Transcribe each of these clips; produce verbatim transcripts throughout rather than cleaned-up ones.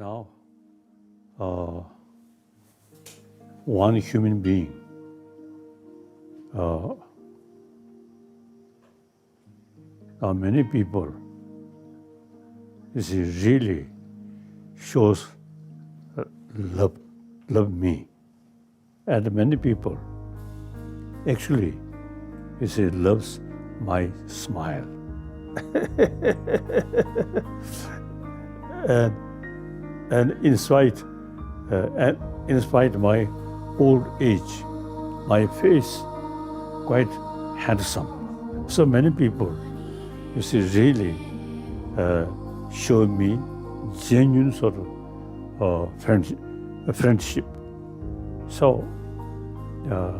Now, uh, one human being, uh, now many people, you see, really shows, uh, love, love me. And many people actually, you see, loves my smile. And, and in spite, uh, and in spite my old age, my face quite handsome. So many people, you see, really, uh, show me genuine sort of, uh, friendship, friendship. So, uh,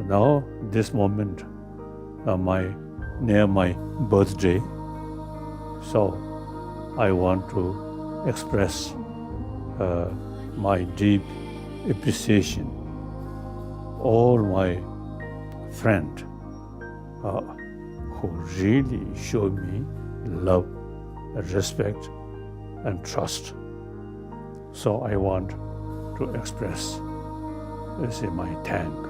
now this moment, uh, my, near my birthday, so I want to express, uh, my deep appreciation, all my friend, uh, who really showed me love, respect, and trust. So I want to express, you see, my thank.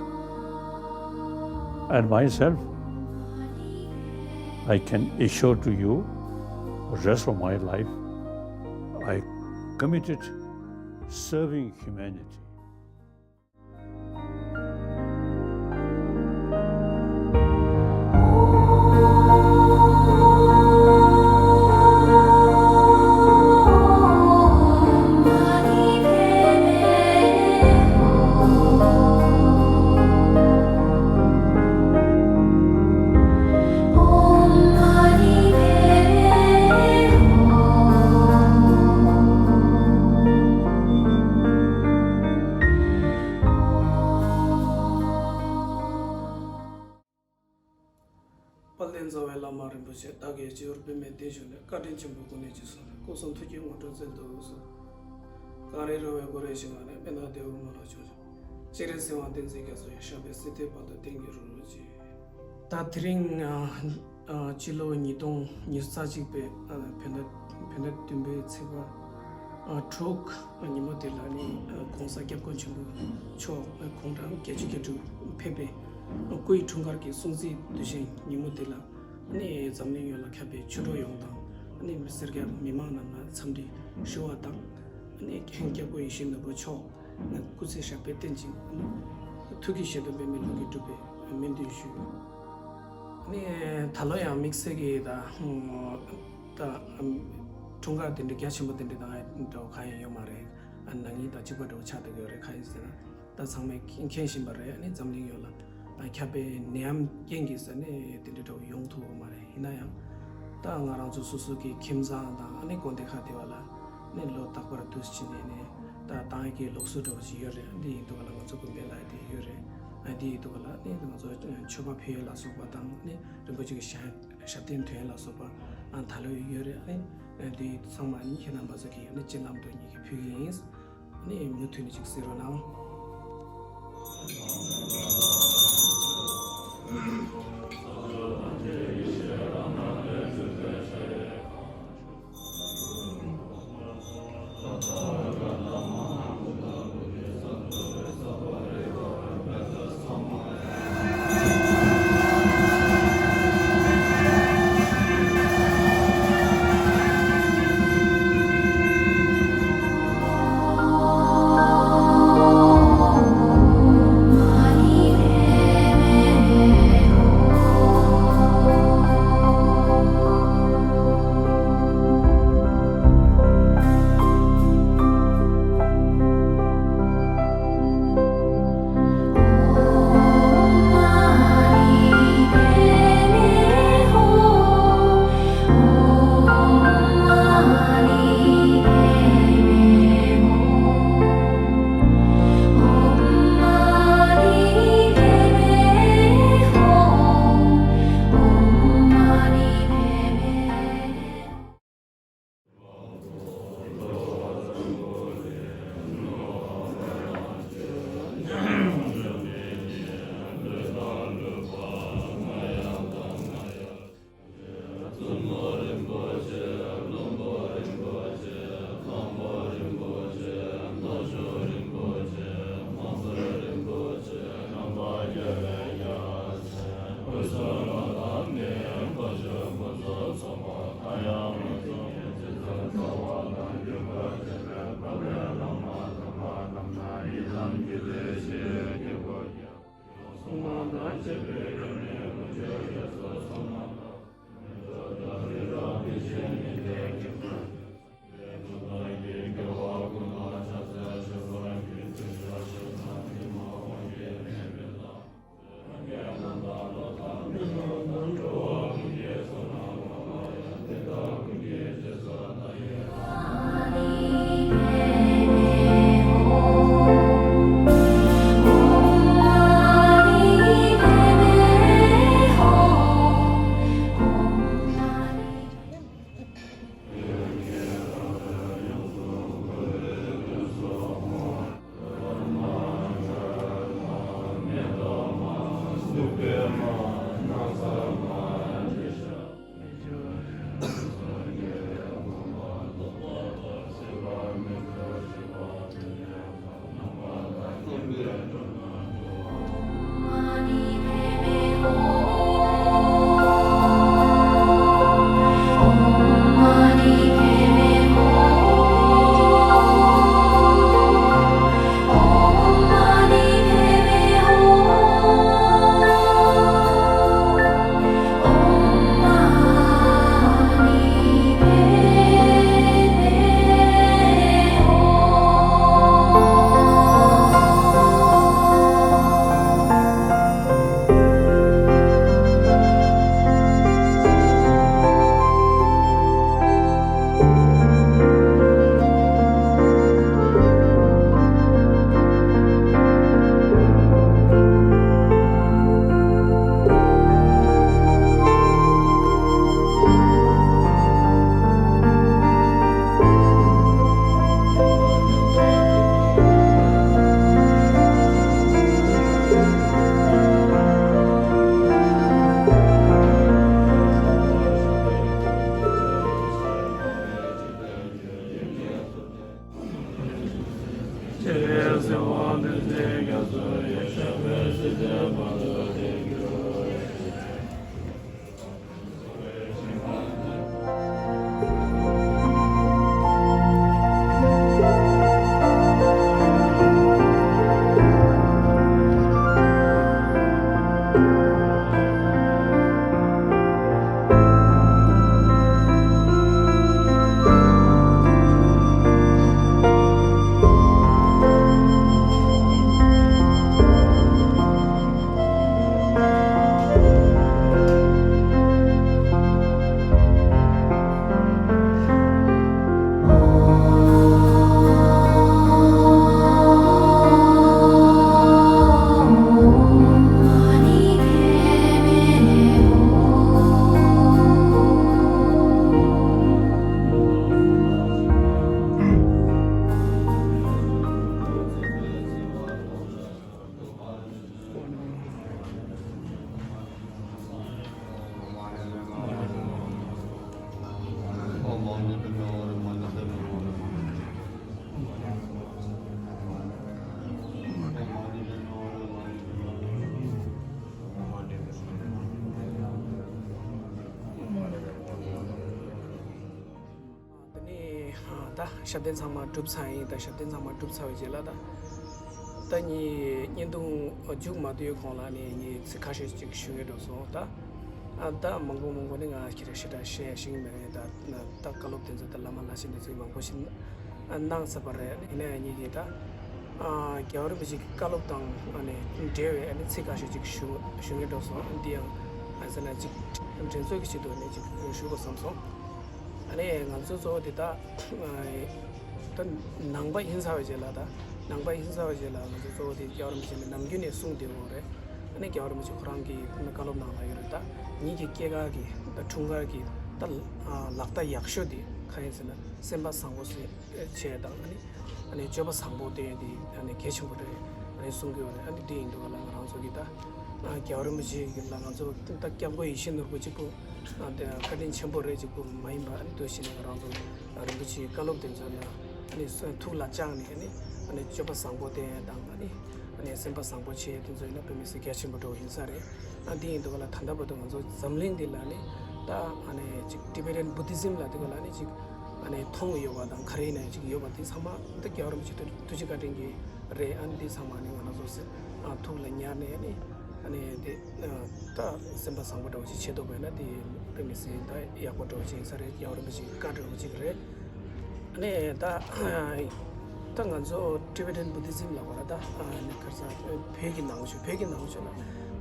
And myself, I can assure to you, rest of my life, I committed serving humanity. དཔལ་ལྡན་རྩ་བའི་བླ་མ་རིན་པོ་ཆེ། བདག་གིས་སྤྱི་བོར་པདྨའི་གདན་ཞུས་ནས། བཀའ་དྲིན་ཆེན་པོའི་སྒོ་ནས་རྗེས་སུ་བཟུང་ནས། སྐུ་གསུང་ཐུགས་ཀྱི་དངོས་གྲུབ་སྩལ་དུ་གསོལ། གངས་རི་ར་བས་བསྐོར་བའི་ཞིང་ཁམས་ན། དཔལ་ལྡན་ལྡེའུ་མོ་ལ་ཕྱག་འཚལ། སྤྱན་རས་གཟིགས་དབང་ལྡན་རྫས་བརྒྱད་ཚོགས། ཞབས་པད་སྲིད་མཐའི་བར་དུ་བརྟན་གྱུར་ཅིག། ད་དེ་རིང་ཨ་ཨ་སྤྱི་ལོ་ཉིས་སྟོང་ཉི་ཤུ་རྩ་གཅིག་པའི་ཨ་བོད་ཟླ་བོད་ཟླ་བདུན་པའི་ཚེས་པ་ཨ་དྲུག་ཉིན་མོ་དེ་ལ་ནི་ཨ་༸གོང་ས་༸སྐྱབས་མགོན་ཆེན་པོ་མཆོག་ཨ་དགུང་གྲངས་བརྒྱད་ཅུ་གྱ་དྲུག་ཕེབས་པའི་ཨ་སྐུ་ཡི་འཁྲུངས་སྐར་གྱི་སྲུང་བརྩིའི་དུས་ཆེན་ཉིན་མོ་དེ་ལ་ནི་འཛམ་གླིང་ཡོངས་ལ་ཁྱབ་པའི་ཆོས་གྲོགས་ཡོངས་དང་ནི་སེར་སྐྱ་མི་མང་རྣམས་ལ་འཚམས་འདྲི་ཞུ་བ་དང་། ནི་ཧན་སྐྱབས་མགོན་ཡིད་བཞིན་ནོར་བུ་མཆོག་སྐུ་ཚེ་ཞབས་པད་བརྟན་ཅིང་། ཐུགས་ཀྱི་བཞེད་དོན་པདྨའི་ལྷུན་གྱིས་གྲུབ་པའི་སྨོན་འདུན་ཞུ། ནི་ད་ལོ་ཡང་དམིགས་བསལ་གྱི་ད་ད་འཁྲུངས་སྐར་དེ་འདྲའི་རྒྱ་ཆེན་པོ་དེ་འདྲའི་ད་འདྲ་བོ་གང་ཡང་ཡོད་མ་རེད། ཨ་ནང་ཉིད་དང་གཅིག་པ་འདྲ་བོ་ཆགས་བསྡད་ཀྱི་ཡོད་རེད། གང་ཡིན་ཟེར་ན་ད་ཚང་མས་མཁྱེན་བཞིན་པ་རེད། ནི་འཛམ་གླིང་ཡོངས་ལ་ཁྱབ་པའི་ནད་ཡམས་རྐྱེན་གྱིས་ཟེར་ནས་དེ་འདྲའི་འདྲ་བོ་ཡོང་ཐུབ་ཡོད་མ་རེད། ཡིན་ན་ཡང་ད་ང་རང་ཚོ་སོ་སོ་གི་ཁྱིམ་ཚང་དང་ཨ་ནི་དགོན་སྡེ་ཁག་དེ་བ་ལ་ནི་ལོ་རྟག་པར་དུ་ཕྱིན་ནས་ནི་ད་བཏང་ཡས་ཀྱི་ལུགས་སྲོལ་འདྲ་བོ་ཞིག་ཡོད་རེད། འདི་ཡིན་དུས་ག་ལ་ང་ཚོ་དགོན་པའི་ལ་དེ་ཡོད་རེད། ཨ་འདི་ཡིན་དུས་ག་ལ་ནི་ང་ཚོ་མཆོད་པ་ཕུལ་ཡས་ལ་སོགས་པ་དང་ནི་རིན་པོ་ཆེ་གི་ཞབས་ཞབས་བརྟན་འདོན་ཡས་ལ་སོགས་པ་ཨ་ད་ལོ་ཡོད་རེད། ཨ་འདི་ཚང་མ་ནི་ཁྱེད་རྣམ་པ་ཚོ་གིས་ནི་སྤྱན་ལམ་དུ་ཉིད་ཀྱིས་ཕུལ་གྱི་ཡིན། ནི་མུ་མཐུད་ནས་ཅིག་གཟིགས་རོགས་གནང་། དེ་ནས་ད་ཞབས་བརྟན་ཚང་མ་གྲུབ་ཚར་ཡིན། ད་ཞབས་བརྟན་ཚང་མ་གྲུབ་ཚར་བའི་རྗེས་ལ་ད་ད་ངས་བརྙན་ཐུང་མཇུག་མ་བསྡུའི་གོང་ལ་ནས་ངས་ཚིག་ཁ་ཤས་ཅིག་ཞུ་ཡས་འགྲོ་སོང་། ད་ད་མང་པོ་མང་པོ་ནི་ང་ཁྱེད་རང་ཞེ་དྲག་བཤད་ཤེས་ཀྱི་མེད་རེད། ད་ད་བཀའ་སློབ་དེ་ཚོ་ད་བླ་མ་བླ་ཆེན་དེ་ཚོས་མང་པོ་ཞིག་གནང་ཚར་བ་རེད། ཡིན་ན་ཡང་ངས་ཀྱིས་ད་རྒྱལ་བ་རིན་པོ་ཆེ་གི་བཀའ་སློབ་དང་འབྲེལ་བའི་ཚིག་ཁ་ཤས་ཅིག་ཞུ་ཞུ་ཡས་འགྲོ་སོང་། འདི་ཡང་ཟེར་ན་ཅིག་དྲན་གསོ་གི་ཆེད་དུ་ནས་ཅིག་ཞུ་དགོས་བསམ་སོང་། ཨ་ནི་ང་ཚོ་གཙོ་བོ་དེ་ད་ད་ནང་པ་ཡིན་ཚར་བའི་རྗེས་ལ་ད་ནང་པ་ཡིན་ཚར་བའི་རྗེས་ལ་ང་ཚོ་གཙོ་བོ་དེ་རྒྱལ་བ་རིན་པོ་ཆེ་ནས་ནམ་རྒྱུན་ནས་གསུངས་བསྡད་ཡོད་རེད། ཨ་ནི་རྒྱལ་བ་རིན་པོ་ཆེ་ཁོ་རང་གིས་བཀའ་སློབ་གནང་ལ་ཡོད་རེད། ད་ཉིད་ཀྱི་སྐྱེས་སྐར་གྱི་ད་འཁྲུངས་སྐར་གྱི་ད་ལག་རྟགས་ཡག་ཤོས་དེ་གང་ཡིན་ཟེར་ན་སེམས་པ་བཟང་པོ་བྱས་དང་ཨ་ནི་ཨ་ནི་སྤྱོད་པ་བཟང་པོ་བསྟེན་དེ་ཨ་ནི་གལ་ཆེན་པོ་རེད་ཨ་ནི་གསུང་གི་ཡོད་རེད། ཨ་ནི་དེ་ཡིན་དུས་ང་ལ་ང་རང་ཚོ་གི་ད་རྒྱལ་བ་རིན་པོ་ཆེ་གི་ལ་ང་ཚོ་ད་སྐྱབས་མགོན་ཡིད་བཞིན་ནོར་བུ་གཅིག་པུ། ཨ་དེ་བཀའ་དྲིན་ཆེན་པོ་རེད་ཅིག་པུ་མ་ཡིན་པ་ཨ་ནི་འདུ་ཤེས་ནས་རང་ཚོ་རིན་པོ་ཆེའི་བཀའ་སློབ་དེ་ཚོ་ལ་ཨ་ནི་ཐུགས་ལ་བཅངས་ནས་ཨ་ནི་ཨ་ནི་སྤྱོད་པ་བཟང་པོ་བསྟེན་དང་ཨ་ནི་ ཨ་ནི་སེམས་པ་བཟང་པོ་བྱེད་དེ་ཚོ་ཡིན་ན་དཔེ་མི་སྲིད་གལ་ཆེན་པོ་འདྲ་བོ་ཡིན་ས་རེད། ཨ་འདི་ཡིན་དུས་ག་ལ་ད་ལྟ་བར་དུ་ང་ཚོ་འཛམ་གླིང་འདི་ལ་ནི་ད་ཨ་ནི་ཅིག་Tibetan Buddhism ལ་དེ་ག་ལ་ནི་ཅིག་ཨ་ནི་མཐོང་ཡོད་པ་དང་ག་རེ་ཡིན་ན་ཅིག་ཡོད་པ་དེ་ཚང་མ་ད་རྒྱལ་བ་རིན་པོ་ཆེ་ཐུགས་རྗེ་བཀའ་དྲིན་གྱིས་རེད། ཨ་ནི་འདི་ཚང་མ་ནི་ང་རང་ཚོ་སེམས་ཨ་ཐུགས་ལ་ཉར་ནས་ནི་ཨ་ནི་དེ་ད་སེམས་པ་བཟང་པོ་འདྲ་བོ་ཅིག་བྱེད་ཐུབ་པ་ཡིན་ན་དེ་དཔེ་མི་སྲིད་ད་ཡག་པོ་འདྲ་བོ་ཅིག་ཡིན་ས་རེད། རྒྱལ་བ་རིན་པོ་ཆེའི་བཀའ་འདྲ་བོ་ཅིག་རེད། ནས་ད་ད་ང་ཚོ་Tibetan Buddhism ལ་བར་ད་ནི་ག་རེ་ཟ་བོད་ཀྱི་ནང་ཆོས་བོད་ཀྱི་ནང་ཆོས་ལ་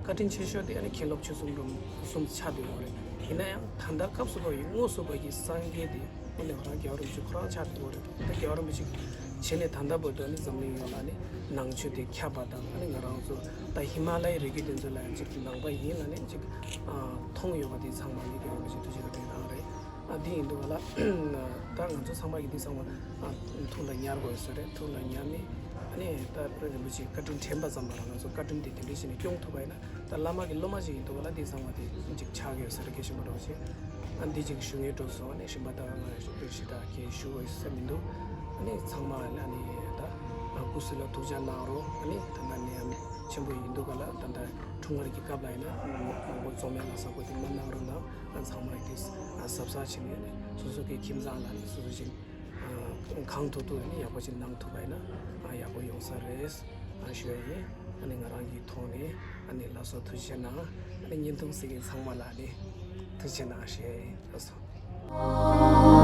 བཀའ་དྲིན་ཆེ་ཤོས་དེ་ཨ་ནི་མཁན་སློབ་ཆོས་གསུམ་འབུམ་གསུམ་ཆགས་བསྡད་ཡོད་རེད། ཡིན་ན་ཡང་ད་ལྟ་སྐབས་སུ་བབས་པའི་དངོས་སུ་བབས་ཀྱི་སངས་རྒྱས་དེ་དངོས་གནས་ང་རང་རྒྱལ་བ་རིན་པོ་ཆེ་ཁོ་རང་ཆགས་བསྡད་ཡོད་རེད། ད་རྒྱལ་བ་རིན་པོ་ཆེ་བྱས་ནས་ད་ལྟ་བར་དུ་ཨ་ནི་འཛམ་གླིང་ཡོངས་ལ་ནི་ནང་ཆོས་དེ་ཁྱབ་པ་དང་ཨ་ནི་ང་རང་ཚོ་ད་ཧི་མ་ལ་ཡའི་རི་རྒྱུད་དེ་ཚོ་ལ་ཡང་ཅིག་ནང་པ་ཡིན་ལ་ནི་ཅིག་མཐོང་ཡོད་པ་དེ་ཚང་མ་ནི་རྒྱལ་བ་རིན་པོ་ཆེ་ཐུགས་རྗེ་བཀའ་དྲིན་རང་རེད། ཨ་འདི་ཡིན་འདུག་བ་ལ། ད་ང་ཚོ་ཚང་མ་གིས་འདི་ཚང་མ་ཨ་ཐུགས་ལ་ཉར་དགོས་ས་རེད། ཐུགས་ལ་ཉར་ནས་ཨ་ནི་ད་རིན་པོ་ཆེའི་བཀའ་དྲིན་དྲན་པ་ཙམ་པ་ལ་ང་ཚོ་བཀའ་དྲིན་དེ་དེ་འདྲ་བྱས་ནས་སྐྱོང་ཐུབ་པ་ཡིན་ན་ད་བླ་མ་གི་སློབ་མ་ཞིག་ཡིན་འདུག་བ་ལ། འདི་ཚང་མ་དེ་ཅིག་ཆགས་ཡོད་ས་རེད། གལ་ཆེན་པོ་འདྲ་བོ་ཞིག་ཨ་འདི་ཅིག་ཞུ་ངེས་འགྲོ་སོང་། ཨ་ནི་གཞན་པ་ད་ང་ཞུ་ཞུ་ད་གས་ཞུ་དགོས་ས་མི་འདུག་ཨ་ནི་ཚང་མ་ཨ་ནི་ད་སྐུ་གཟུགས་ལ་ཐུགས་ཅག་གནང་རོགས། ཨ་ནི་ད་ལྟ་ནད་ཡམས་ཆེན་པོ་ཡིན་འདུག་ག་ལ། ད་ལྟ་འཁྲུངས་སྐར་གྱི་སྐབས་ལ་ཡིན་ན་མང་པོ་འཛོམས་ཡ་ལ་ས་གོ་དེ་མ་གནང་རོགས་གནང་། ང་ཚང་མ་དེ་གཟབ་གཟབ་བྱས་ནས་སོ་སོ་གི་ཁྱིམ་ཚང་ལ་ནི་སོ་སོ་ཞིག་གང་ཐུབ་ཐུབ་ནི་ཡག་པོ་ཞིག་གནང་ཐུབ་པ་ཡིན་ན་ཡག་པོ་ཡོང་ས་རེད། ཞུ་ཡ་ཡིན། ཨ་ནི་ང་རང་གི་ཐོག་ནས་ཨ་ནི་ལགས་སོ་ཐུགས་རྗེ་གནང་། ཨ་ནི་བརྙན་ཐུང་གཟིགས་མཁན་ཚང་མ་ལ་ནི་ཐུགས་རྗེ་གནང་ཞུ་ཡ་ཡིན། ལགས་སོ།